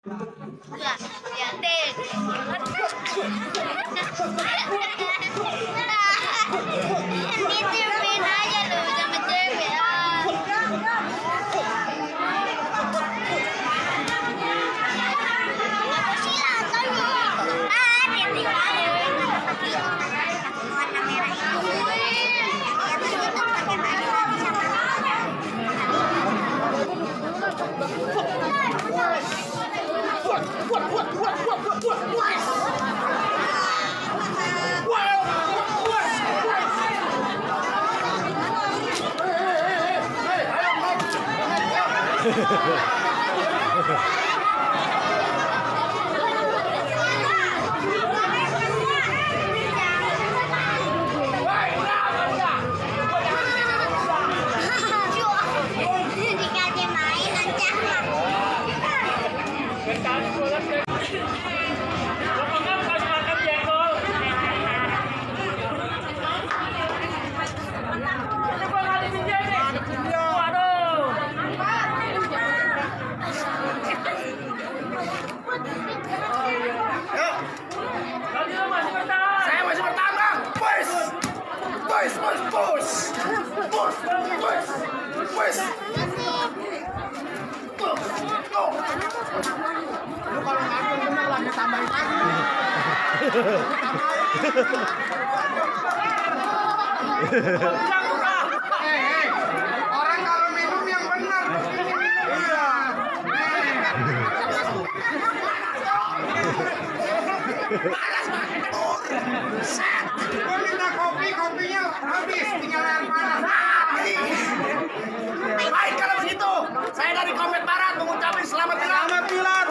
Enggak, liatin. Ditiupin aja lu sama cewek. Lu kalau ngatur bener lagi tambahin lagi. Orang kalau minum yang benar. Iya. Gua minta kopi, kopinya habis, tinggal air panas. Baik kalau begitu, saya dari Komet Barat mengucapkan selamat Selamat Pilar.